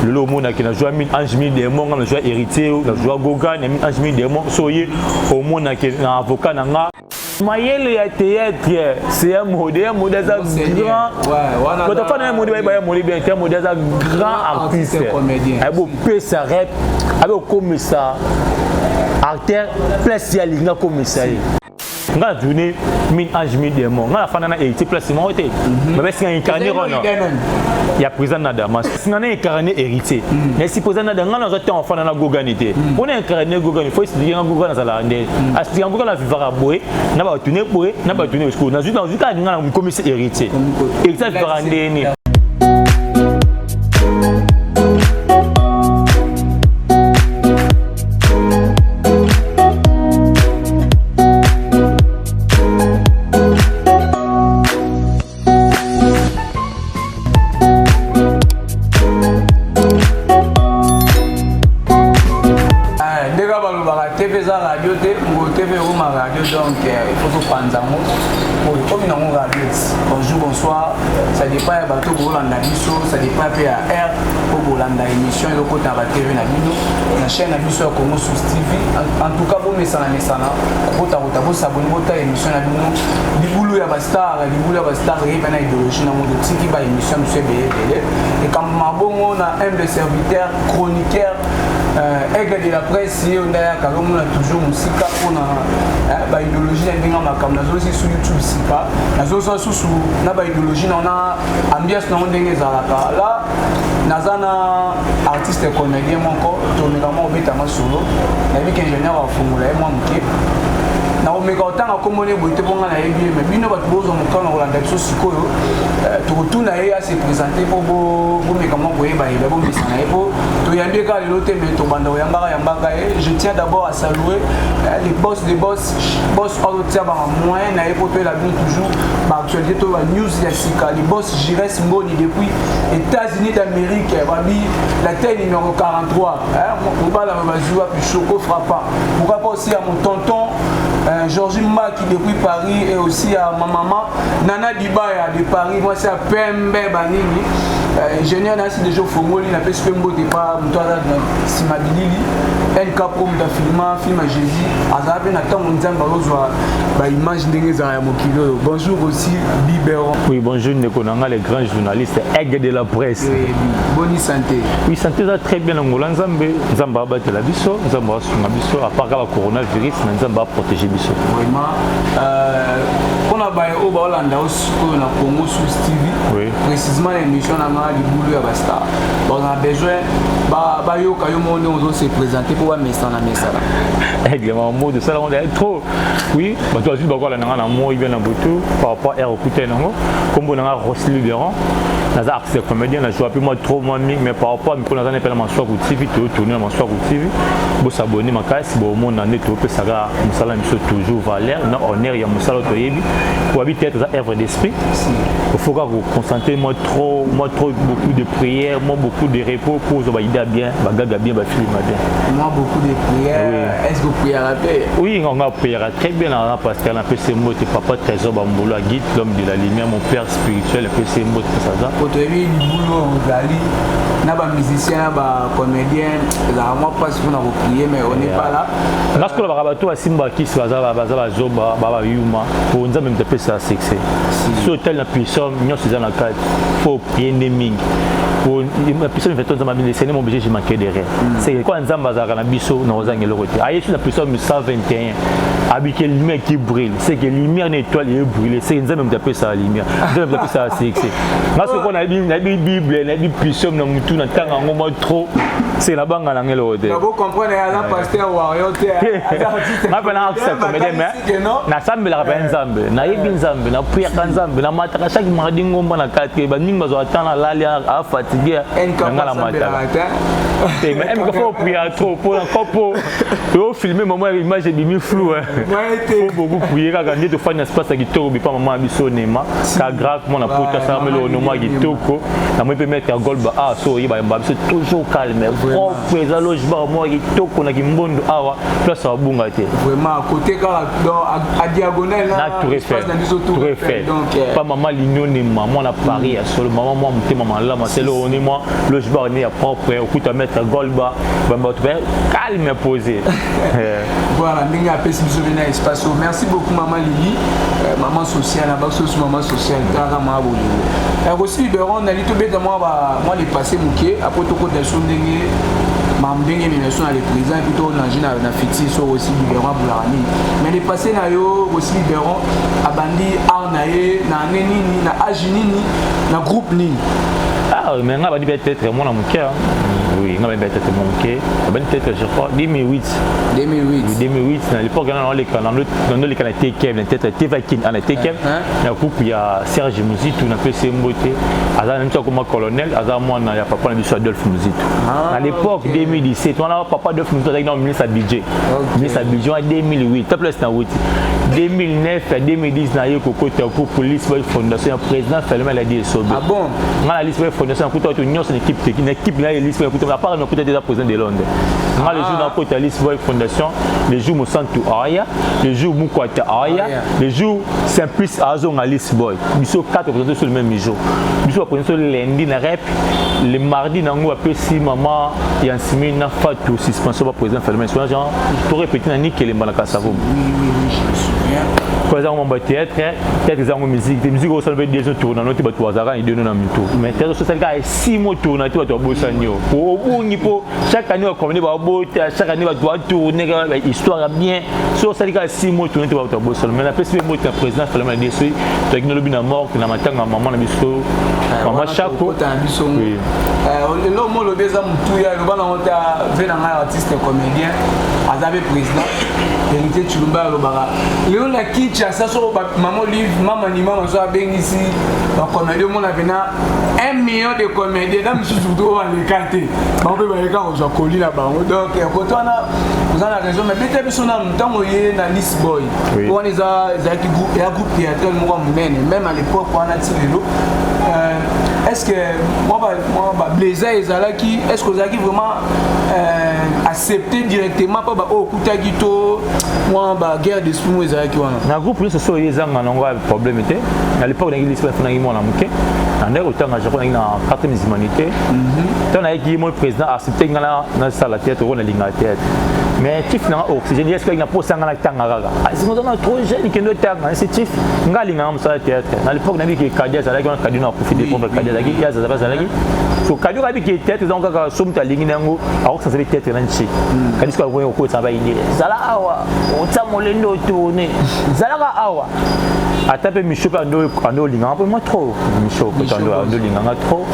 Lelo omonaki nazwa mi ange mi démon, nga nazwa héritier, nazwa Goga na mi ange mi démon. So ye omonaki na avocat na nga. Mayele ya théâtre, c'est un mode, un mode aza grand. Bato afana ya mode bayeba ya mode bien te, ya mode aza grand artiste. Ayebi opesa rep, ayebi okomisa acteur place ye alingi akomisa ye. Nga na tourne mine ange mine démon, nga nafanda na héritier place moko te. Babesinga incarné rona ya président na Damas, singa na incarné héritier. Na esi président nada, nga nazwa ntango afanda na Gogani te. Mpona incarné Gogani, faut expliquer nga Gogani azalaka nde, expliquer nga Gogani avivaka boye na batourne boye na batourne. Sikoyo nazwi kaka nga na mokomisi héritier, héritier avivaka ndeni. Ndenge balobaka, TV eza radio te, ngo TV ekoma radio, donc il faut topanza yango oyo ekomi nango radio. Bonjour, bonsoir, ça dépend ya bato bolanda biso, ça dépend mpe ya aire po bolanda émission ezokota na baTV na bino, na chaîne na biso ya Congo Source TV. En tout cas, bomesana mesana kokotakota, bosaboni, botala émission na bino Libulu ya Bastar. Libulu ya Bastar eyebi na idéologie nango. Totiki baémission biso ebele ebele ekambo mabongo na humble serviteur, chroniqueur, aigle de la presse. Ye nde ayaka, azomona toujours mosika mpona baidéologie na ndenge makambo. Nazosi su YouTube sika, nazosala susu na baidéologie na na ambiance nango ndenge ezalaka. La naza na artiste comédien moko, tomeka mwa kobeta masolo. Nayebi ke ingénieur afungola ye mwa moke. Nakomeka kotanga nkombo ne boye te mpo nga nayebi ye, mais bino bato bozwa mokano kolanda biso sikoyo, tokotuna ye ase présente mpo bomeka mwa koyeba yeba, bomesana ye mpo toyambi ye kaka lelo te, mais tobanda koyambaka yambaka ye. Je tiens d'abord à saluer les boss des boss, boss oyo totia baka moyen na ye mpo toyela bino toujours baactualité to banews ya sika, les boss Gires Ngoni depuis États-Unis d'Amérique, babi la taille numéro 43, mobala bazwi wapi, choco frappant. Pourquoi pas aussi à mon tonton Georgie Mbaki depuis Paris et aussi à ma maman Nana Dibaya de Paris. Moi c'est à Pembe Banini. Ingénieur nasi déjà fongoli na pesi mpe mbote pa moto aza na nsima bilili, NK Pro, moto afilma film ya Jésus, azala mpe na ntango Nzambe azozwa baimage ndenge ezala ya mokili oyo. Bonjour aussi Biberon. Oui, bonjour ndeko na nga, les grands journalistes, aigle de la presse. Boni santé? Oui, santé eza très bien na ngola Nzambe. Nzambe abatela biso, Nzambe asunga biso, à part kaka coronavirus, mais Nzambe aprotéger biso. Vraiment, mpona baye oyo baolanda o sikoyo na Congo Source TV, précisément na émission na nga Libulu ya Bastar, bazana besoin bayoka yo moko ndenge ozose présente mpo bamesana mesana. Aigle mamodo osala ngo trop. Oui, bato bazwi bakolanda nga na moi bien na butu par rapport aire okutani nango. Nkombo na nga Rosli Luberon, naza artiste comédien, na joue mpe mwa trop mwa mingi, mais par rapport à mikolo naza mpe na Maswaku TV, totourne na Maswaku TV. Bosabone makasi, bomona nde topesaka mosala na biso toujours valeur na honneur ya mosala oyo toyebi. Po babi théâtre eza œuvre d'esprit, il faut kaka koconcentrer moi trop, moi trop, beaucoup de prières, moi beaucoup de repos pour ozwa baidée bien, bagaga bien, bafilm bien. Moi beaucoup de prières. Oui. Est-ce que vous priez mpe? Oui, nga prière très bien. Na pasteur napesi mbote, papa Trésor Bambolo Aguite, l'homme de la lumière, mon père spirituel, apesi mbote saza. Po toyebi libulu oyo ozali na bamusicien na bacomédien, ezalaka mwa mpasi mpona koprier, mais on n'est pas là. Nga sikoyo baka bato basimba kisi, baza bazoba, babayuma, po Nzambe moto apesa succès. So otali na puissance nyonso eza na kati, faut prier nde mingi. Po na puissance mfeto Nzambe abini sene mon objet, je manquais de rien. C'est quoi? Nzambe azalaka na biso na kozanga eloko te. Aye so na puissance 121 abike lumière qui brille, c'est que lumière na étoile ye brûle, c'est que Nzambe moto apesaka lumière, Nzambe moto apesaka succès. Nga sikoyo nayebi Bible, nayebi puissance na mutu, na ntanga yango mwa trop, c'est nabanga nanga eloko te. Bocomprendre, aza pasteur wario te. Nga mpe na artiste comédien, mais nasambelaka mpe Nzambe, nayebi Nzambe, napriaka Nzambe, namataka chaque mardi ngomba na kati. Baningi bazwaka ntan nalali afatigue, nanga namataka te. Mais MK, faut prier trop mpona kopo ofilme moment image ebimi flou. Faut beaucoup prier kaka nde tofandi na espace ya kitoko bipa mama ya biso Nema ka grave mwana poto asala melo onoma kitoko. Namoni mpe maître ya Golba awa so oyeba yamba biso toujours calme propre, eza loge bar moko ya kitoko na Kimbondo awa, place ya babunga te. Vraiment, côté kaka donc à diagonale na Tour Eiffel. Na biso Tour Eiffel. Donc pa mama Linio Nema, mwana Paris ya solo, mama mwa motema malamu, asele oni mwa loge bar ne ya propre, okuta maître Golba, bato mpe calme, posé. Voilà ndenge apesi biso mpe na espace oyo. Merci beaucoup, mama Lili, maman sociale na baso oso, mama sociale kaka mwa bolingo. Rossy Biberon, nali tobeta mwa le passé moke, après tokota biso ndenge makambo ndenge emema biso na le présent, et puis tonange na futur. So Rossy Biberon abulaka nini? Mais le passé na yo, Rossy Biberon abandi art na ye na année nini, na age nini, na groupe nini? Ah, mais nga bandi peut-être mwana moke. Oui, nga bandi peut-être mwana moke, bandi peut-être, je crois, 2008. 2008? 2008. Na l'époque na noleka na TKM, na tête TV Kin, na TKM, na groupe ya Serge Muzitu. Napesi ye mbote, aza na biso akoma colonel, aza mwana ya papa na biso Adolphe Muzitu. Na l'époque 2017 wana, papa Adolphe Muzitu azalaki na ministre ya budget, ministre ya budget wana 2008 ta place na wuti. 2009 ya 2010 na ye kokota groupe Police Boy Fondation ya président Felema Ladi Esobe. Ah bon? Nga na Lise Boy Fondation nakuta bato nyonso na équipe technique, na équipe na ye Lise Boy nakuta, à part nakuta déjà président de Londres. Nga le jour nakota Lise Boy Fondation, le jour Mosantu aya, le jour Mukwata aya, le jour Simplice azonga Lise Boy, biso 4 présentés sur le même jour. Biso baprésente lundi na rep, le mardi nango bapesi mama ya Nsimi na Fatu suspension, baprésident Felema genre to répété na Nikelemba na Kasavubu. Oui, oui, je me souviens. Po eza ngo mambo ya théâtre, théâtre eza ngo musique te. Musique osala mpe 2 ans tourna no te, bato bazalaka na ideno na mitu, mais théâtre osali kaka 6 mois tourna te, bato babosani yo, obungi. Mpo chaque année bacommune babota, chaque année bato batourne kaka histoire ya bien. So osali kaka 6 mois tourne te, bato babosani. Mais napesi mpe mbote na président Falema Deso, toyaki nalobi na morgue na matanga ya mama na biso, mama Chako. Na biso eloko mo olobi eza motuya, eloba nango te. Ve na ngai artiste comédien aza mpe président Héritier Tshilumba, alobaka lelo na Kinshasa soko mama Olive, mama ni mama so abengisi bacomédien, omona mpena 1 million de comédien na misusu kutu oyo baleka te, bango mpe baleka kozwa koli na bango. Donc kote wana oza na raison. Mais beta biso nanu ntango ye na Lise Boy wana, eza ezalaki ya groupe théâtral moko ya monene même à l'époque wana ti lelo. Est ce que mwa bablaisa ezalaki, est ce que ozalaki vraiment accepté directement mpo baoyo okutaki to mwa baguerre d'esprit mo ezalaki wana? Na groupe nyonso so oyo ezanga nango ya problème te. Na l'époque nangi Lise Boy, nangi mwana moke, na ndenge kotanga, je crois nangi na quatrième humanité. Ntango nayaki moi président accepté nga nasala théâtre oyo nalingaka théâtre, mais chief nanga Oxygène ye soki na posa nga natanga kaka asinga na trop jeune, kende otanga. Nse chief nga alingaka mosala théâtre. Na l'époque nabiki Kadi azalaki wana, Kadi na akufi de pauvre Kadi azalaki, ye azaza azalaki. So Kadi oyo abiki théâtre ezango kaka so moto alingi na yango akokisa mpe théâtre na ntie. Kadi soki akoki kokotisa baidée, zala awa otia molendo otourne, zalaka awa. Ata mpe Micho mpe ando olinganga mpe mwa trop, Micho ando olinganga trop,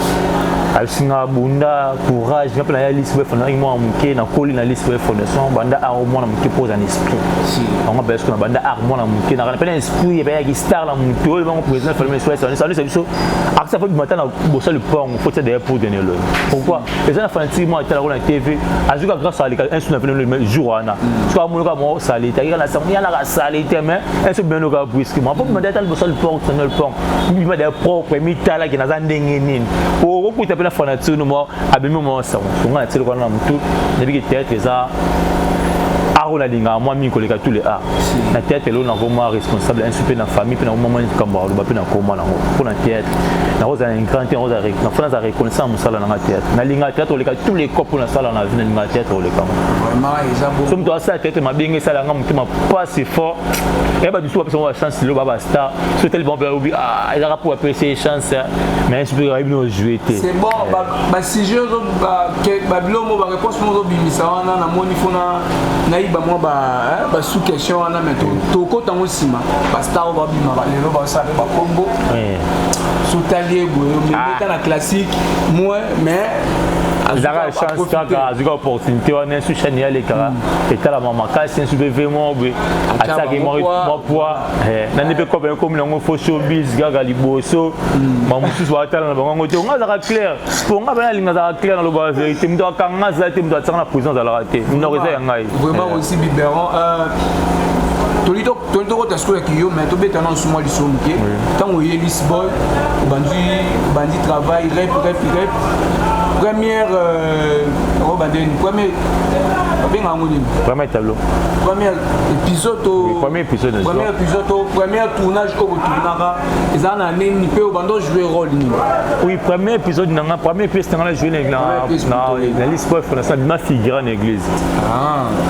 abisinga bunda courage. Nga mpe naya Lise Boy Fondation mwana moke, nakoli na Lise Boy Fondation banda art mwana moke mpo oza na esprit bango mpe soki na banda art mwana moke nakana mpe na esprit epeyaki star na motu oyo bango président Falme sanisa biso artiste fo bima ta na bosa lupango, fo tia derrière pour donner l'oeil. Pourquoi eza na fanatique mo atalako na TV, azuka grâce aleka un na pene jour wana soki amonaka mo saleté, akeka na sango yanaka saleté, mais un so bimanoka brusquement po bima ata liboso lupango, tana lupango bima derrière propre, mitalaki naza ndenge nini, okokuta mpe na fanatique no mo abimi mo sango. Songa na tieloko wana na motu, nayebiki théâtre eza art oyo nalingaka mwa mingi koleka tous les arts. Na théâtre eloko nakoma responsable ainsi mpe na famille mpe nakoma mwa likambo aloba mpe nakoma nango mpo na théâtre nakozala un grand te, nafo nazala reconnaissant na mosala nanga théâtre. Nalingaka théâtre koleka tous les corps mpo nasala na vie, nalingaka théâtre koleka. So moto asala théâtre mabenge esalanga motema pasi fort. Ya bato mosusu bapesa bango bachance lelo, ba bastar so etali bango mpe balobi ezalaka mpo bapesa chance, mais soki ayebi no jouer te. C'est bon, basujet, babiloko mo baréponse mo ozobimisa wana, namoni fona nayiba mwa basous question wana, mais tokota yango nsima. Bastar oyo babima lelo, basala mpe bakombo, sotali ye boye omemeta na classique moins, mais Ezalaka chance kaka, azwika opportunité wana nsu chaîne alekaka etalama makasi nsu mpe vraiment boye atiaki mwa poids nani mpe kope ekomi nango fo showbiz kaka liboso. Bamosusu batala na bango yango te. Nga azalaka clair po nga bana alinga azalaka clair, naloba vérité. Moto akanga aza te, moto atiaka na prison azalaka te, minoko eza ya ngai. Vraiment aussi Biberon. Toli tokota sikoyo ya kiyo, mais tobeta nano sumwa liso moke. Ntango oye Lisboy, obandi travail, rep rep rep, première obandeni, premier, babenga yango nini? Premier tableau. Premier épisode. Premier épisode. Premier épisode to premier tournage oyo botournaka eza na nini, mpe obanda ojouer rôle nini? Oui, premier épisode nanga, premier pièce nanga na joué na Lisboy Fondation, bima figurant na église.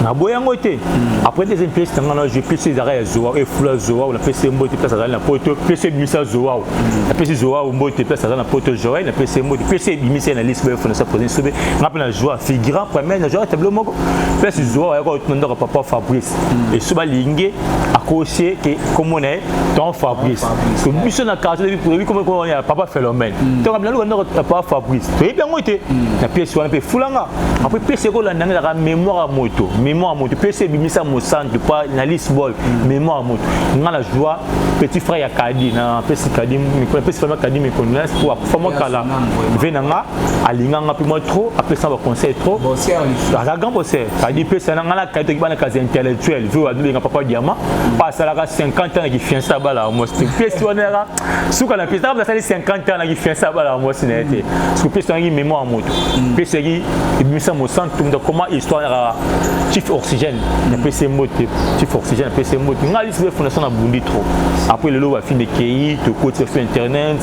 Naboyi yango te. Après, deuxième pièce nanga na joué, pièce ezalaka ya Zoa, efula Zoa, napesi mbote place azali na Poto. Pièce ebimisa Zoa, napesi Zoa mbote place aza na Poto. Joel, napesi mbote. Pièce ebimisa na Lisboy Fondation, président Sobe, nga mpe na joua figurant premier, na joua tableau moko. Place Zoa ayaka otuna ndako papa Fabrice, eso balingi akosie ke kombo na ye ton Fabrice. So biso na quartier toyebi kombo ya papa Phénomène. Donc abina luka ndako ya papa Fabrice, toyebi yango te. Na pièce wana mpe efulanga. Après, pièce ekolanda nga ezalaka Mémoire ya moto. Mémoire ya moto, pièce ebimisa Mosantu pa na Lisboy. Mémoire ya moto, nga na joua petit frère ya Kadi. Na pesi Kadi, napesi famille Kadi mes condoléances po akufa mwa kala. Ve na nga alinganga mpe mwa trop, apesa baconseil trop, aza grand bosseur Kadi. Pesa na nga na Kadi, toki bana kasi intellectuel. Ve azobenga papa Diamant pa asalaka 50 ans na kifiancé, abala ya mwasi te. Pièce wana yaka suka na pièce, taka asali 50 ans na kifiancé, abala ya mwasi na ye te. Parce que pièce wanaki Mémoire ya moto, pièce yaki ebimisa Mosantu. Moto akoma histoire yaka Chief Oxygène, napesi ye mbote. Chief Oxygène, napesi ye mbote. Ngai Lisboy Fondation na bundi trop. Après, lelo bafilm ekei, tokoti bafi internet.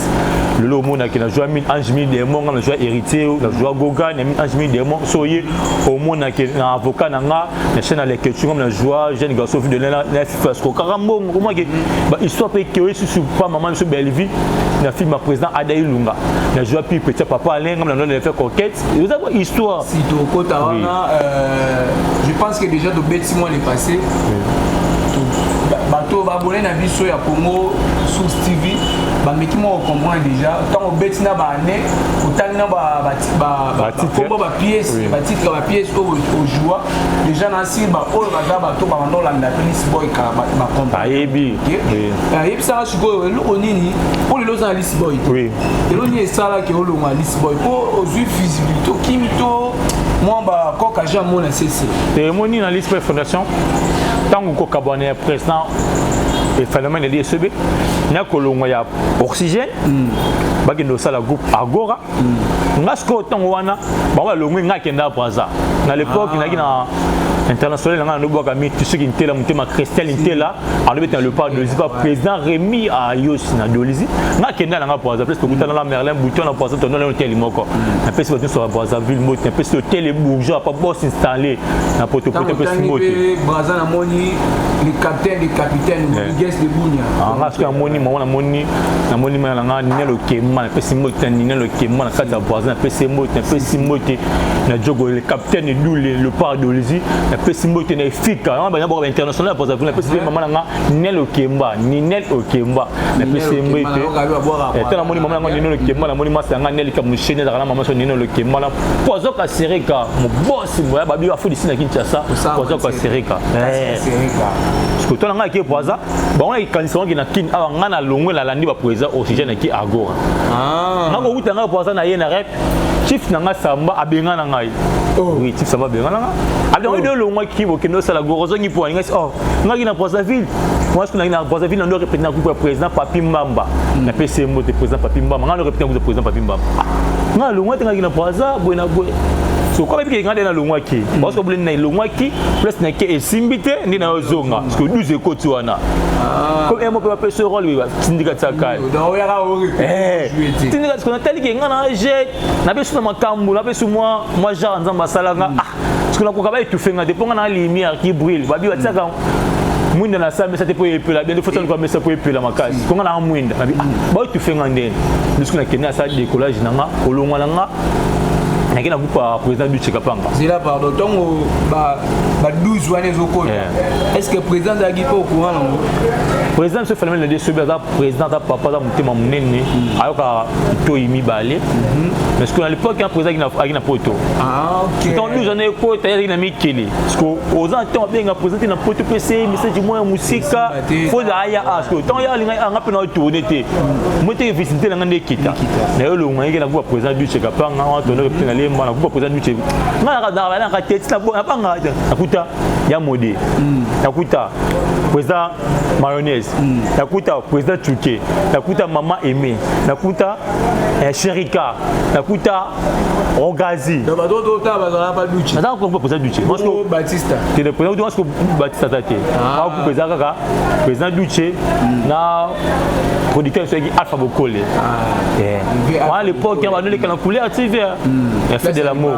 Lelo omonaki na joa ange mille démon, nga na joa héritier, na joa Goga na ange mille démon. So oye omonaki na avocat na nga na chaîne ya Leketu, nga na joa jeune garçon de na FIFA kaka mbongo. Omaki bahistoire mpe ekei susu pa mama biso Bellevie na film ya président Ada Ilunga, na joa puis petit papa Alain, nga na fait coquette. Eza ba histoire. Si tokota wana, je pense que déjà tobeti mwa le passé. Bato babone na biso ya Congo Source TV bameki moko comprendre déjà. Ntango obeti na baane, otangi na bakombo bapièce, batitre ya bapièce oyo ojoua déjà na nsima, baoyo baza bato babanda olanda mpe Lisboy bayebi. Ayebisaka sikoyo eloko nini mpo lelo oza na Lisboy? Eloko nini esalaki olongwa Lisboy mpo ozwi visibilité, okimi to mwa bakoka jean mona sese? Emoni na Lisboy Fondation, ntango kokabwana ya président Phénomène edi Esobe na kolongwa ya Oxygène, bakende kosala groupe Agora. Nga sikoyo ntango wana bango balongwi, nga akenda Braza. Na l'époque nayaki na international nanga, nalobwaka miti soki Ntela motema Christian Ntela alobeti na Leopard Dolizi pa président Rémi Ayosi na Dolizi. Nga akenda nanga Braza, place tokutana na Merlin Bouton na Braza, tondona hotel moko. Napesi bato nyonso ya Brazzaville mbote, napesi hotel Bourgeois pa boss installé na Potopoto, napesi mbote. Braza, namoni le capitaine de capitaine Rodriguez de Bunia. Nga soki namoni mama, namoni mana nanga Nina Lokema, napesi mbote na Nina Lokema na kati ya Braza, napesi mbote. Napesi mbote na Jogo, le capitaine Dule, Leopard Dolizi. Napesi mbote na Efika nga bana boka international ya Brazzaville. Napesi mpe mama nanga Ninel Okemba, Ninel Okemba, napesi mbote te. Namoni mama nanga Ninel Okemba, namoni masa yanga Nelika Musheni, azalaka na mama so Ninel Okemba na Poison Kasereka, mobosi moya babi afudisi na Kinshasa, Poison Kasereka. Parce que tona ngai ake Braza, bango ekanisa wangi na Kini awa. Ngai na longwe, nalandi baprésident Oxygène ake Agora. Nga kokuta ngai Braza na ye na rep chief na ngai Samba abenga na ngai. Oui, chief Samba abenga na ngai, abenga ngai olongwaki, bokende osala Goro, ozongi mpo alingai. Oh, ngaki na Brazzaville. Moi soki naki na Brazzaville, nando répété na groupe ya président Papi Mbamba. Napesi ye mbote, président Papi Mbamba. Ngai ndo répété na groupe ya président Papi Mbamba. Ngai alongwa te, ngaki na Braza boye na boye. So kwa bayebi ke ngai nde nalongwaki, parce que boleni na elongwaki place nake esimbi te, nde na yozonga parce que 12 ekoti wana comme emo mpe bapesi rôle, batindika tiaka tindika. Parce natali ke ngai na je napesi na makambo, napesi mwa genre Nzambe asalanga. Ah, parce que nakoka baétouffe nga te, mpo nga na lumière qui brûle. Babi batiaka mwinda na sa mesa te mpo epela bien, fo taluka mesa mpo epela makasi. Mpo nga na mwinda nabi, ah, baétouffe nga ndeni. Jusque nakende asala décollage na nga, kolongwa na nga, nake na groupe ya président Duche Kapanga. Zela, pardon, ntango ba 12 wana ezokota, est ce que président azalaki mpe au courant nango? Président biso Phénomène de Sobi aza président, aza papa, aza motema monene, ayokaka toyi mibale. Mais ce que na l'époque ya président aki na Poto, ntango 12 wana ekota, ye azalaki na mikili. Parce que oza ntango abenga président te na Poto, pese message moko ya mosika, fo aya. A parce que ntango ya alinga anga mpe na otourne te, mo te visibilité na nga nde ekita na yo. Longa yeke na groupe ya président Duche Kapanga wana, tondo mpe na lemba na groupe ya président Duche. Nga naka te, nabanga nakuta. Ya Mode, nakuta président Mayonnaise, nakuta président Tuke, nakuta Mama Aimé, nakuta Sherika, nakuta Rogazi. Donc bato otala bazala pa Duce. Naza ko président Duce. Batista. Te, le président Duce, Batista ta te. Aku président kaka président Duce na producteur soki Alpha Bokole. À l'époque, ya banoleka na Couleur TV, ya Fait de l'amour,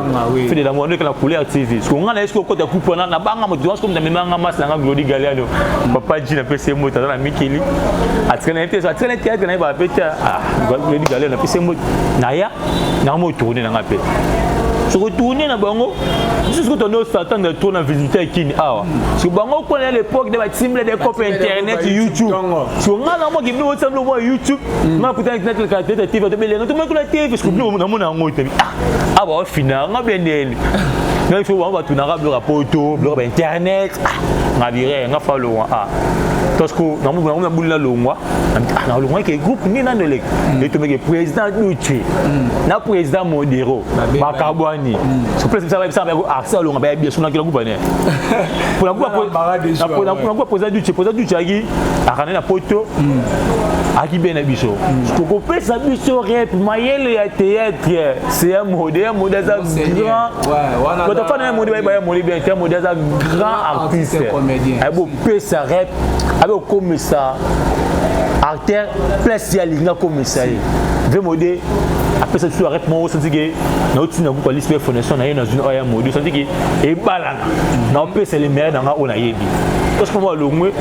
Fait de l'amour, banoleka na Couleur TV. Parce que nga na esko kota coupe wana na banga moto wanso na memanga mas nanga Glody Galiano. Papa G na pese moto aza na mikili. Atikana na ye te, atikana théâtre na ye ba pete. Ah, Glody Galiano na pese moto. Na ya na mo tourner na nga pe. Soko tourner na bango, biso soko tondo s'attendre trop na visiteur kini awa. So bango kona à l'époque de batimble des copes internet, YouTube. So nga na mo ki bino otamble mo YouTube, nga kuta internet ka tete TV to belenga to mekula TV so bino na mona ngo te. Ah, ah ba fina nga bendeli. Non, il faut bango batunaka biloko ya poto, biloko ya internet. Nga bire nga fa longwa, ah parce que namona na buli na longwa, na longwa ke groupe nini nano eleka etomeke président Duce na président Modero bakabwani. So place bisa bisa ba accès alonga ba bien sonaki na groupe ane pour la groupe président Duce. Président Duce aki akane na poto, aki bien na biso kokopesa biso rep mayele ya théâtre. C'est un Mode, un Mode aza grand. Bato fana ya Mode bayeba ya Mode bien te. Mode aza grand artiste, ayebi opesa rep, ayebi okomisa acteur place ye alingi akomisa ye. Ve Mode apesa biso rep moko, osenti ke naotina groupe Alice mpe fondation na ye nazwi oyo ya Mode, osenti ke ebalana na opesa le meilleur na nga oyo nayebi. Parce que moi longwe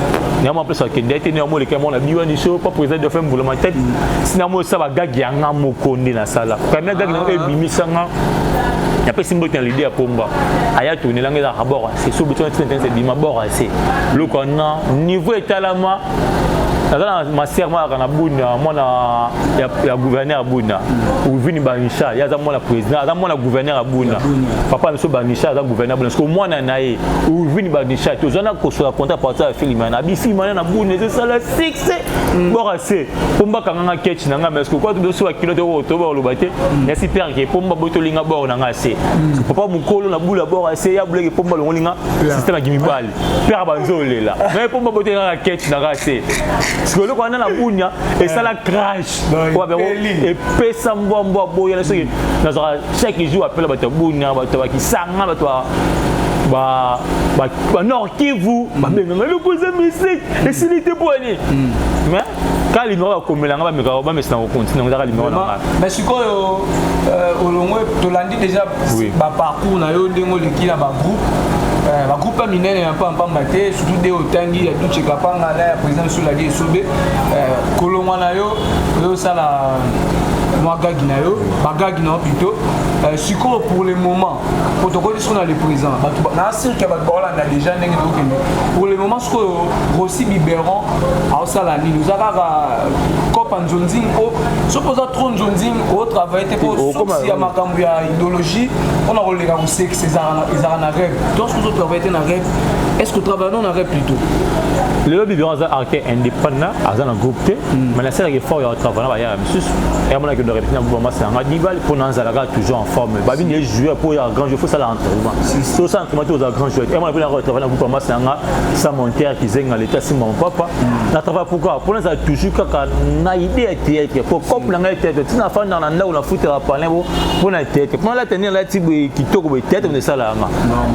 na place akende te, na mo leka mo na biwani so pa président de femme mbula tête sina mo sa bagagi ya nga moko nde nasala première gag na ebimisa nga. Napesi mbote na lide ya pomba aya tournelanga, ezalaka bord ase so biso ntina ntina ebima bord ase loko na niveau etalama. Naza na maser moko na Buna, mwana ya gouverneur ya Buna, Uvini Banisha. Ye aza mwana président, aza mwana gouverneur ya Buna. Papa biso Banisha aza gouverneur Buna. Parce mwana na ye Uvini Banisha, tozwa na kosola contrat partir ya film na bi film na Buna ezosala succès bord ase pomba kanganga ketch na nga. Mais quoi, biso bakilo te to baloba te nasi père ke pomba botolinga bord na nga se papa mokolo na bula bord ase ya buleke pomba longolinga système ya mibali père banzolela mais pomba botolinga ketch na nga se sikoyo eloko wana na Bunya esala crash epesa mbwambwa boyana. Soki nazwaka chaque jour apela bato ya Bunya, bato ya Bakisanga, bato ba Nord Kivu babenganga eloko eza musique esili te po ani. Mais ka numéro bakomelanga, bamekaka bamesana kocontinue, ezaka numéro na nga. Mais sikoyo olongwe, tolandi déjà baparcours na yo ndenge oleki na bagroupe, bagroupe ya minene ya mpampamba te, surtout nde otangi ya Duce Kapanga na ya président biso Ladi Esobe. Kolongwa na yo, oyosala mwa gagi na yo, bagagi na yo plutôt. Sikoyo pour le moment, po tokoti sikoyo na le présent, bato na sirke, bato baolanda déjà ndenge tokokende. Pour le moment sikoyo, Rossi Biberon aosala nini? Oza kaka kopa nzonzing po soki oza trop nzonzing, otravaille te po source ya makambo ya idéologie mpona koleka kosekisa ezalaka na rêve. Donc soki ozotravaille te na rêve, est ce que otravaille non na rêve plutôt? Lelo Biberon aza acteur indépendant, aza na groupe te, mais nasalaka effort ya kotravaille na bayaka misusu. Eyamonaki do répété na groupe masi nanga dibal mpo nazalaka toujours en forme. Babini ye joueur mpo ya grand joueur, faut sala entraînement. So osala entraînement te, ozala grand joueur. Eyamona mpe naka kotravaille na groupe masi nanga sa montere kizenga leta simba mopapa na travaille. Pourquoi? Mpo nazala toujours kaka na idée ya théâtre, po cope na ngai théâtre ntina afandaka na ndako nafutaka palin po mpo na théâtre, mpo nalata nini alati boye kitoko boye, théâtre moto esalaka nga.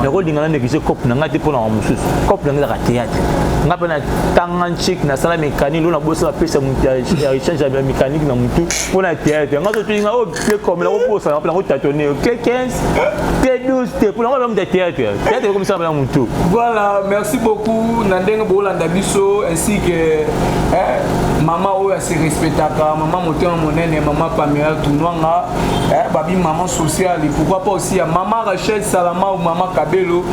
Nakolinga na néglige cope na ngai te mpo na mosusu. Cope na ngai ezaka théâtre. Nga mpe natanga nchik, nasala mécanique lo nabosa bapesa ya échange ya mécanique na motu mpo na théâtre. Nga totolinga oyo clé comme nakobosana mpe nakotatone clé 15, clé 12 te mpo nango moto ya théâtre. Théâtre ekomisaka mpe na motu. Voilà, merci beaucoup na ndenge boolanda biso, ainsi que mama oyo ase respectaka, mama motema monene, mama Pamela Tunwanga, babi maman sociale, et pourquoi pas aussi à mama Rachel Salama ou mama Kabelo,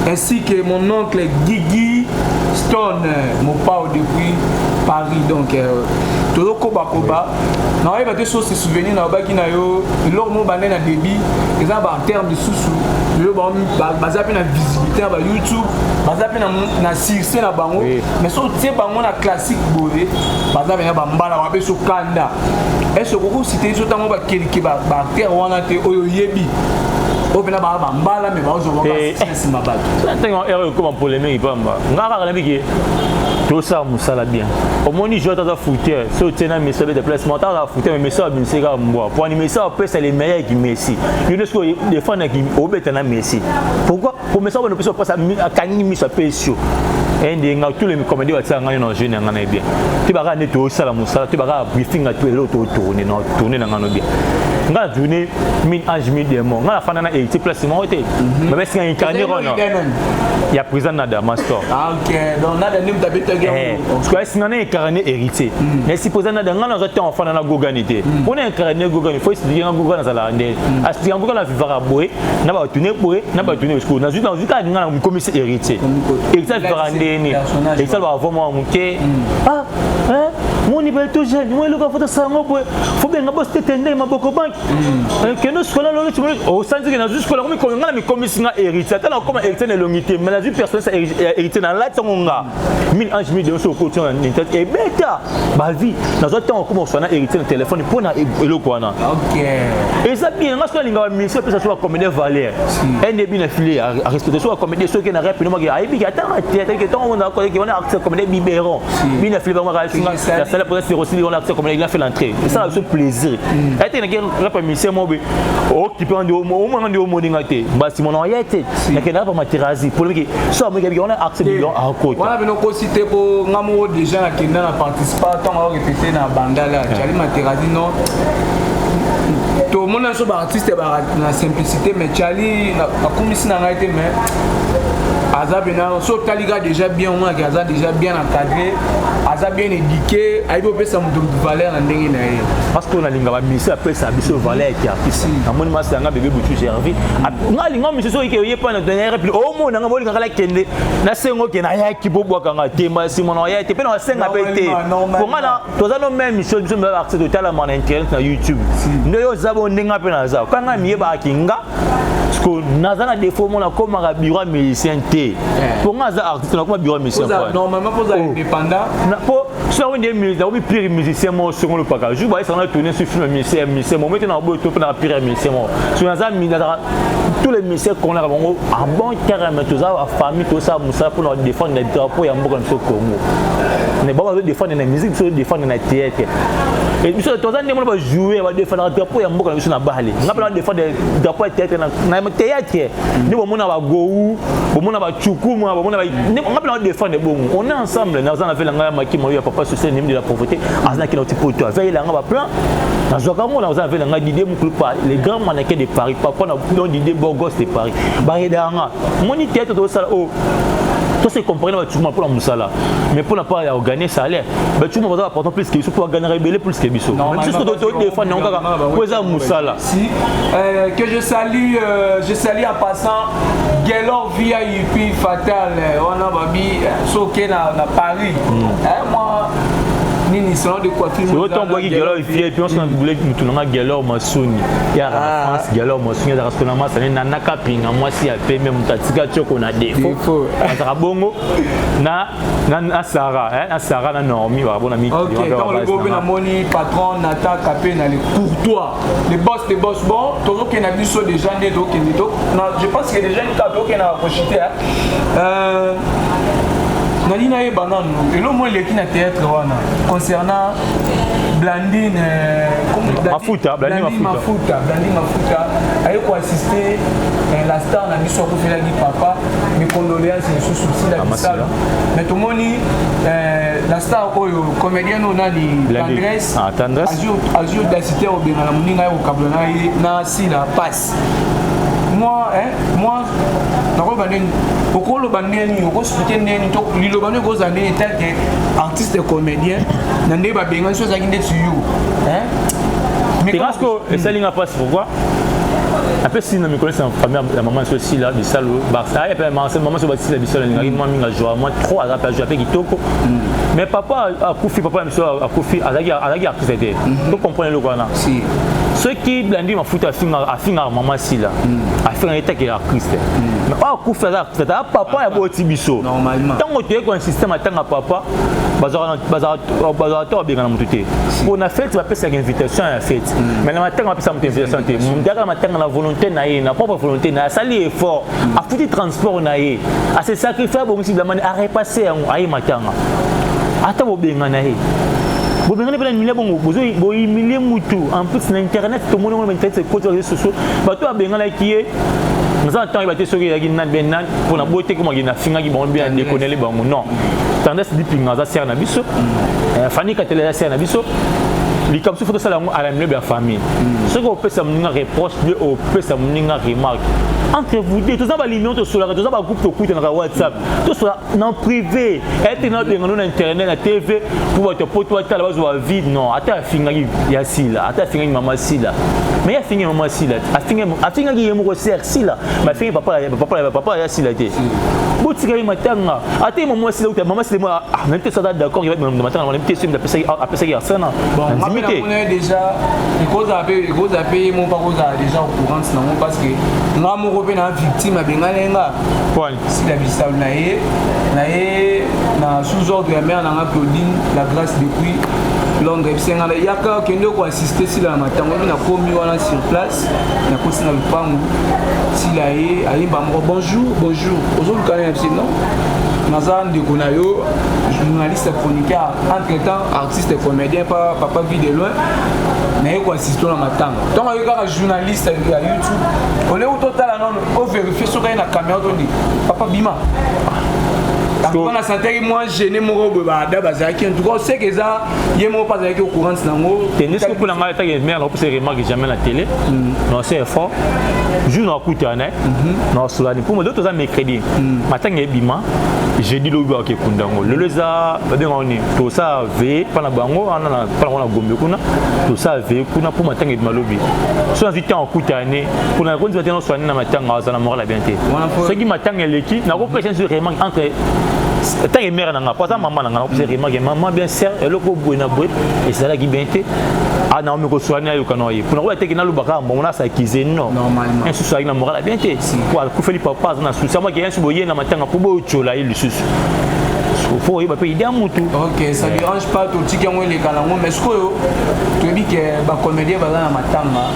ainsi que mon oncle Guigui Stone Mopao depuis Paris. Donc tozokobakoba naoyeba te so se souvenir nayobaki na yo eloko moko bande na débit. Eza baterme lisusu lelo baza mpe na visibilité na bayoutube, baza mpe na succès na bango, mais so otie bango na classique boye, baza pena bambala bapeso kanda. Est ce okoki osite biso ntango bakelike baacteur wana te oyo oyebi? Oyo mpena baa bambala me baozwa na nsima bato. Ntango ere ekoma polémique pamba, nga kaka nabiki tosala mosala bien. Omoni joueur aza fouteur, so otie na Messi abeta place moko, aza fouteur, mais Messi abimisi kaka mbwa po ani Messi apesa le meilleur ki Messi. Yo nde soki defendre obeta na Messi, pourquoi po Messi abona opesa opesa, akangi miso, apesi yo ende. Nga tous les comédie batisaka ngai na jeune yanga na ye bien te, bakaka nde tosala mosala te, bakaka briefing to eloko totourne na tourne na ngano bien. Nga na tourne mille ange mille démon, nga nafanda na héritier place moko te, babesi nga incarné rona ya président Nada Master. Ah, ok, donc Nada nde moto abetaki. Parce que nga na incarné héritier, mais si président Nada, nga nazwa ntango afanda na Gogani te mpona incarné Gogani, faut expliquer nga Gogani azalaka nde, expliquer nga Gogani avivaka boye na batune boye na batune. Parce que nazwi kaka nga na mikomisi héritier, héritier avivaka ndeni, héritier alobaka vo mwa moke. Ah, moni bale to jeune mo eloko afota sango boye, fo benga bosi tete nde maboko banki kende sikola lolo osanziki. Nazwi sikola komi nga na mikomisi nga héritier, ata nakoma héritier na elongi te, mais nazwi personnage ya héritier na lati yango. Nga mille ange mille démon, so okoti na internet ebeta bavi, nazwa ntango okoma koswana héritier na telefone mpo na eloko wana. Eza bien. Nga soki alinga bamusicien apesa so bacomédien valeur, ndebi na file arespecte so bacomédien, soki na rep nomaki ayebiki atanga te, ataki ntango monaki wana artiste comédien biberon bina file bango la salle pour c'est aussi on artiste comédien, il a fait l'entrée et ça a plaisir ete nake rep musicien mo be okipe ndi omona ndi omoninga te mbasi mona oye te nakende rep Materazi polémique so amoki abiki wana artiste biberon akota. Wana bino kosi te, po nga moko déjà nakenda na participa ntango aorépété na Bandala Jali Materazi. Non, tomona biso baartiste na simplicité, mais Chali akumisi na ngai te, mais aza pena so otali kaka déjà bien, omonaki aza déjà bien encadré, aza bien éduqué, ayebi opesa moto valeur na ndenge na ye. Parce que nalinga bamusicien apesa biso valeur ya artiste. Namoni masi yanga bébé Butu Gervi, nga alinga musicien soki oye pa na réplique, omona nga bolinga kala kende nasenga okende ayaki po bwakanga te mbasi mona oya te mpe na basenga mpe te. Po nga na toza no même mission, biso mpe artiste totalama na internet na YouTube nde oyo oza bo ndenge mpe naza kanga miyebaki nga parce que naza na défaut mo nakomaka bureau ya musicien te. Po nga aza artiste, nakoma bureau ya musicien? Normalement poza indépendant. Po so yango nde nakomi pire musicien moko songolo paka jour bayesanga na tourne sur film musicien musicien mo mete na boye to mpe na pire musicien moko so naza nazaka. Tous les musiciens congolais bango en bon terme, toza bafamille, tosala mosala mpona kodéfendre na drapeau ya mboka na biso Congo. Mais bango bazodéfendre na musique, biso todéfendre na théâtre. Biso toza ndenge mona bajouer badéfendaka drapeau ya mboka na biso na bale. Nga mpe badéfendre drapeau ya théâtre na théâtre nde bomona bagou, bomona bacukuma, bomona nga mpe na badéfendre bongo. On est ensemble. Naza na vela ngai ya makima oyo ya papa social nemi de la pauvreté, aza na kina oti poto aveyelanga baplan nazwaka ngo. Naza na vela ngai Didier Mukulu, le grand mannequin de Paris, papa na don Didier Bogos de Paris, bayedaka nga. Moni théâtre tozosala oyo to se comparer na bacukuma mpona mosala, mais mpona part ya organiser salaire, bacukuma baza baportant plus que biso mpo baganaka ebele plus que biso. Biso todéfendre yango kaka po eza mosala. Si que je salue, je salue en passant Gaylor VIP Fatal wana babi soke na Paris, moi nini salon de coiffure. Otombwaki Gelor VIP, onso na bule mutu nanga Gelor Masuni ya France. Gelor Masuni azalaka siko na masane nana Kapinga, mwasi ya pembe, moto atika tioko na défaut, azalaka bongo na Sara, na Sara na Naomi bakabona. Mikili. Ok, ntango lobi namoni patron Nathan Kapé na le courtois, le boss de boss. Bon, tozokende na biso déjà nde tokende, je pense que déjà nika tokende na bakochite. Nali nayeba nanu elo mo eleki na théâtre wana concernant Blandine Mafuta. Blandine Mafuta. Blandine Mafuta aye koassiste la star na biso akufelaki papa. Mes condoléances lisusu Sila Bisalo. Mais tomoni la star oyo, comédien oyo nani, Tendresse, azwi audacité obengana moninga ye kokabola na ye na Sila passe. Moi, hein, moi nakoloba ndeni, okoloba ndeni, okoexpliquer ndeni to liloba ndeni ekozala ndeni tel que artiste comédien na ndenge babengani so ezalaki ndeti yo? Parce que esalinga mpasi. Pourquoi apesi na mikolo na famille ya mama so Esila Bisalo aya mpe mama so basila Bisalo, alingaki mwa mingi ajoa mwa trop, aza mpe ajoa mpe kitoko. Mais papa akufi, papa ya biso akufi, azalaki artiste te. To comprendre eloko wana. Soki Blandi Mafuta afingaka mama Sila, afingaka ye take artiste, mais oyo akufi aza artiste, aza papa ya boti biso. Ntango toyei koinsiste matanga papa, bazalaka to babengana motu te. Mpo na fête bapesaka invitation ya fête, mais na matanga bapesaka moto invitation te. Moto ayaka na matanga na volonté na ye, na propre volonté na ye. Asali effort, afuti transport na ye, ase sacrifie, abongisi bilamba, arepasse yango, aye matanga. Ata bobengana ye, bobengani mpe na milia bongo, bohumilie mutu. En plus na internet tomoni ngo, na internet ekoti réseaux sociaux, bato babenganaki ye. Naza na ntango yeba te soki ezalaki nani be nani, mpona boye te komaki nafingaki bango mpe nadekonele bango. Non, Tendance Dipinga aza sere na biso, Fani Katele aza sere na biso. Likambo soki tosala yango à la milieu ya famille, soki opesa moninga reproche nde opesa moninga remarque entre vous deux. Toza balimio, tosolaka, toza bagroupe, tokutanaka WhatsApp, tosola na privé ete nabengano na internet, na TV, mpo bato poto batala, bazwa vide. Non, ata afingaki ya Sila, ata afingaki mama Sila, mais afingi mama Sila, afingaki ye moko ser Sila, mais afingi papa ya Sila te. Botika ye matanga. Ata ye mama Sila uta mama Sila nayebi te so aza d'accord matanga, nayebi te soki apesaki arsana, nandimi te. Déjà ekozala mpe ye moko akozala déjà au courant nango, parce que nga moko mpe na victime abengani nga. Sila Bisalo na ye na sous ordre ya mère nanga Claudine La Grâce depuis Londres, ebisenga na yaka okende koassiste Sila na matango. Ebi nakomi wana sur place, nakosi na lupangu, Sila ye ayemba moko: "Bonjour, bonjour, ozoluka nini?" Bisi: "Non, naza ndeko na yo, journaliste, chroniqueur, entre temps artiste comédien, pa papa Vie de Loin, naye koassiste na matanga." Ntongo ayoki kaka journaliste ya YouTube, oleu totala nano, ovérifie soki aye na caméra, tondi papa bima wana santaki mwa gêne moko boye. Baada bazalaki, en tout cas oseke eza ye moko mpe azalaki au courant nango. Te, nde soki mpona ngai atake mare nakopesa remarque jamais na télé, na effort jour nakutana na osolani mpo modo. Toza mercredi, matanga ebima jeudi, lobi bakekunda yango. Lelo eza babengaka nini, tosala veye mpa na bango wana, mpa nango na Gombe kuna, tosala veye kuna mpo matanga ebima lobi. So nazwi ntango akutane mpona kondima te, noswani na matanga, aza na moral ya bien te. Soki matanga eleki, nakopesa nso remarque entre ntango mare na nga, po aza mama na nga, nakopesa remarque: "Mama, bien ser eloko boye na boye ezalaki bien te." Naomi koswani, ayoka na ye mpona koya teke nalobaka mbongo nasakize. Non, susu azalaki na moral ya bien te po akufeli papa, aza na susi amaki ye. Nso boye na matanga mpo boyotyola ye lisusu, faut oyeba mpe idea mutu. Ok, ça dérange pas, totiki yango eleka nango. Mais sikoyo toyebi ke bacomédien baza na matanga,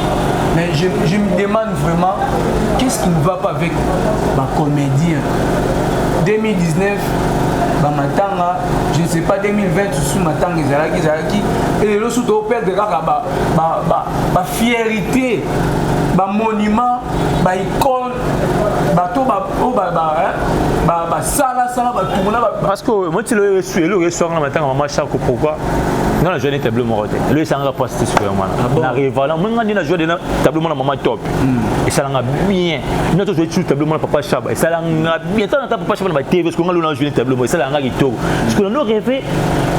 mais je me demande vraiment qu'est-ce qui ne va pas avec bacomédien. 2019 bamatanga, je ne sais pas, 2020 susu matanga ezalaki elelo su toperdre kaka bafierté, bamonument, baicône, bato oyo basalasala batumuna. Parce que moi ti eloko eswanga na matanga mama Chako, pourquoi nga na joué tableau moko te? Elo esangaka mpasi te. Sikoyo mwana na rivala mo, nga nde na joué na tableau moko na mama Top, esalanga bien. Nga to joué sur tableau moko na papa Chaba, esalanga bien. Tana ta papa Chaba na batv, sikoyo nga lo na joué tableau moko, esalanga kitoko. Sikoyo nano rêve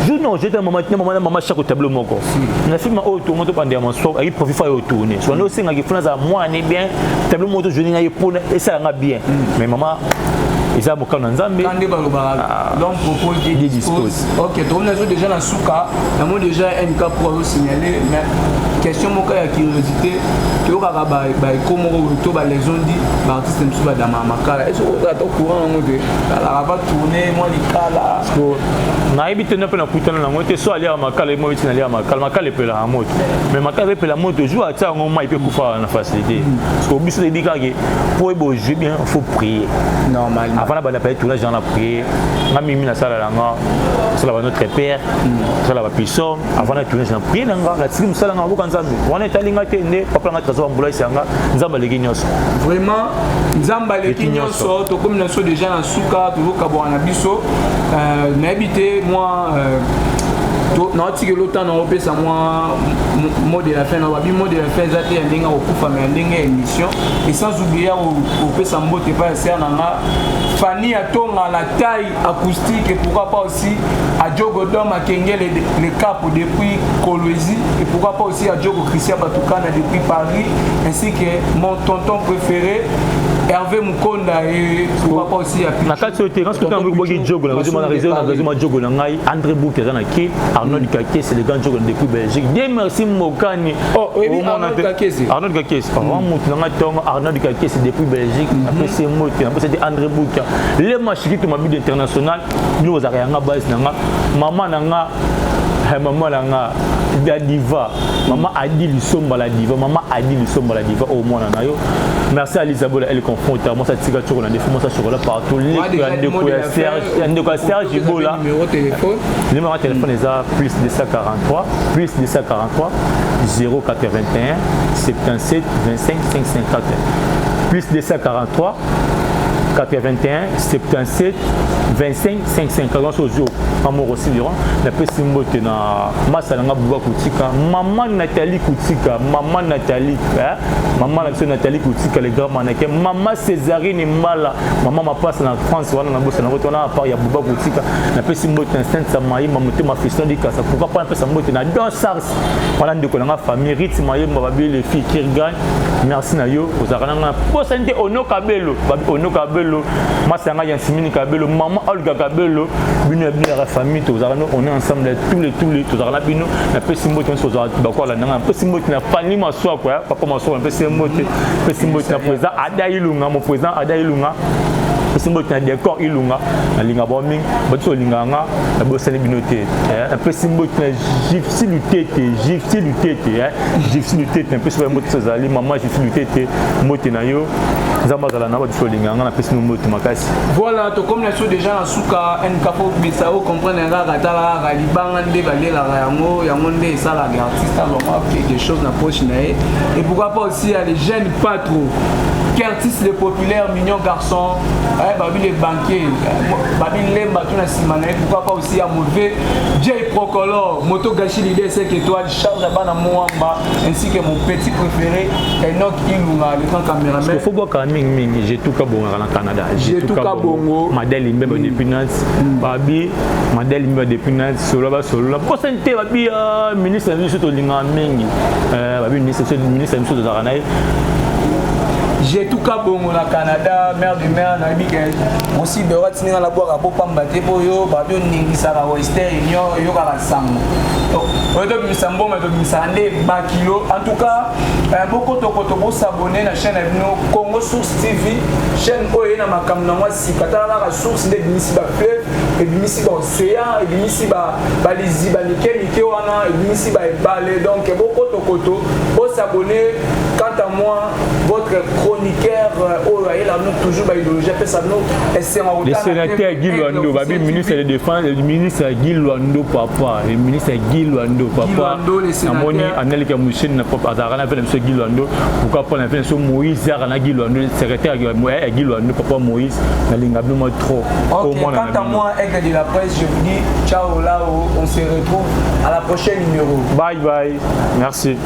jour na ojete mama na mama Chako tableau moko na film oyo tongo tobanda ya maso ayaki profit fa oyo tourne. So ndo osengaki funa azala mwana bien, tableau moko tojoué na ye mpona esalanga bien. Mais mama, eza mokano na Nzambe. Nde balobaka: "L'homme propose, Dieu dispose." Ok, tokomi nazo déjà na suka namoni déjà NK pour azosignale. Mais question moko ya curiosité: toyokaka baeko moko to balesondi, baartiste mosusu badamaka makala. Est ce ozala courant yango te, alaka batourne mwa likala? Nayebi te, nde mpe nakutana nango te. So aliaka makala emo eti naliaka makala, makala epelaka moto, mais makala epela moto, jour atia yango mai mpe ekufaka na facilité. Parce que biso toyebi kaka po oyeba ojouer bien, faut prier. Normalement. Avant nabanda paye tournage, nga na prier. Nga mingi nasala nanga, nasala ba Notre Père, nasala bapsaume avant na tournage. Na prier na nga, natiki mosala nga maboka Nzambe. Wana etali nga te. Nde papa nanga Trésor Ambulance yanga, Nzambe aleki nyonso. Vraiment, Nzambe aleki nyonso. Tokomi na biso déjà na suka, tozokabwaka na biso. Nayebi te, mwa naotikela otana, opesa mwa mot de la fin. Na babi mot de la fin eza te ya ndenge akokufa, mais ya ndenge ya émission. Et sans oublier kopesa mbote epai ya ser na nga Fanny Atonga, la taille acoustique, et pourquoi pas aussi à Diogo Dom Akenge le Cap depuis Kolwezi, et pourquoi pas aussi à Diogo Christian Batukana depuis Paris, ainsi que mon tonton préféré. Hervé Mukonda et pourquoi pas aussi na kati oyo te kasi tanga boki jogo na réseau na réseau na réseau ma jogo na ngai André Bouki aza na ki Arnold Kakese le grand jogo depuis Belgique. Dieu merci Mokani. Oh, oyebi Arnold Kakese? Arnold Kakese vraiment motu na ngai ntongo. Arnold Kakese depuis Belgique, apesi ye mbote. Napesi te André Bouki le mashikito mabidi international. Bino bozalaka yanga base na nga, mama na nga, mama na nga ya diva, mama Adi Lisomba la diva, mama Adi Lisomba la diva oyo mwana na yo. Merci à Lisabola, elle confronte moi ça tika tshoko na défaut, moi ça chocolat partout. Leko ya ndeko ya Serge, ya ndeko ya Serge Ibola. Numéro téléphone? Numéro ya téléphone eza plus 243, plus 243 081 77 25 554, plus 243 81 77 25 55. Nyonso ozwi amoko siliro. Napesi mbote na masa na nga Buba Kutika, mama Nathalie Kutika, mama Nathalie, eh? Mama na biso Nathalie Kutika, le grand mannequin, mama Césarine Mbala, mama Mapasa na France wana, na bosa na wana à part ya Buba Kutika. Napesi mbote na Sainte Mayimba, motema Fiston Dikasa. Pourquoi pas napesa mbote na Don Sars wana, ndeko na nga famille Rit Mayemba, babi le fille Kirgan, merci na yo ozalaka na nga. Posani te Ono Kabelo, babi Ono Kabelo, masa nga Yansimini Kabelo, mama Olga Kabelo, bino ya bino ya famille, tozalaka no, on est ensemble tous les, tozalaka na bino. Napesi mbote nyonso ozalaka bakolanda nga. Napesi mbote na Fani Maswako, ya papa Maswako, napesi mbote. Napesi mbote na président Ada Ilunga, mon président Ada Ilunga. Napesi mbote na Décor Ilunga, nalinga bao mingi, bato olingaka nga, nabosani bino te. Napesi mbote na Gipsy Lutete, Gipsy Lutete, Gipsy Lutete, napesi ba mbote. Ezali mama Gipsy Lutete, mbote na yo, Nzambe azala na bato olingaka nga, napesi no mbote makasi. Voilà, tokomi na biso déjà na suka. Nk fo mesa o comprendre kaka, tala kaka libanga nde balelaka yango, yango nde esalaka artiste azwaka quelque chose na poche na ye. Et pourquoi pas aussi ya les jeunes, pas trop Curtis le populaire mignon garçon, babi le banquier, babi lemba tout na nsima na ye. Pourquoi pas aussi ya mauvais J Procolor moto gachi leader 5 étoiles, charge à bana Moamba, ainsi que mon petit préféré Enoch Ilunga, le grand caméraman. Faut bwaka mingimingi Jetuka Bongaka na Canada. Jetuka Bongo. Madele Mbemba depuis Nantes, babi Madele Mbemba depuis Nantes, solo basolola posani te. Babi ministre na biso tolingaka mingi, babi ministre na biso tozalaka na ye. Jetuka Bongo na Canada, mare de mare, nayebi ke mosi bero atindinga na bwaka po pamba te, mpo oyo babi oningisaka Western Union, oyokaka sango oyo tobimisa mbongo, tobimisaka nde bakilo. En tout cas, bokotokoto bosabone na chaîne na bino Congo Source TV, chaîne oyo eye na makambo nango ya sika. Tala kaka source nde ebimisi bafleuve, ebimisi baocéan, ebimisi baliziba mike mike wana, ebimisi baebale. Donc bokotokoto bosabone. Quant à moi, votre chroniqueur oyo ayela bino toujours baidéologie, apesa bino esengo. Le sénateur Guy Luando, babi ministre de défense, le ministre Guy Luando papa, le ministre Guy Luando papa, namoni anelika musheni na papa azalaka na mpe na biso Guy Luando. Pourquoi pas na mpe na biso Moïse azalaka na Guy Luando, secrétaire ya Guy Luando, papa Moïse, nalinga bino mwa trop. Ok, quant à moi, Aigle de la presse, je vous dis ciao là, on se retrouve à la prochaine numéro. Bye bye, merci.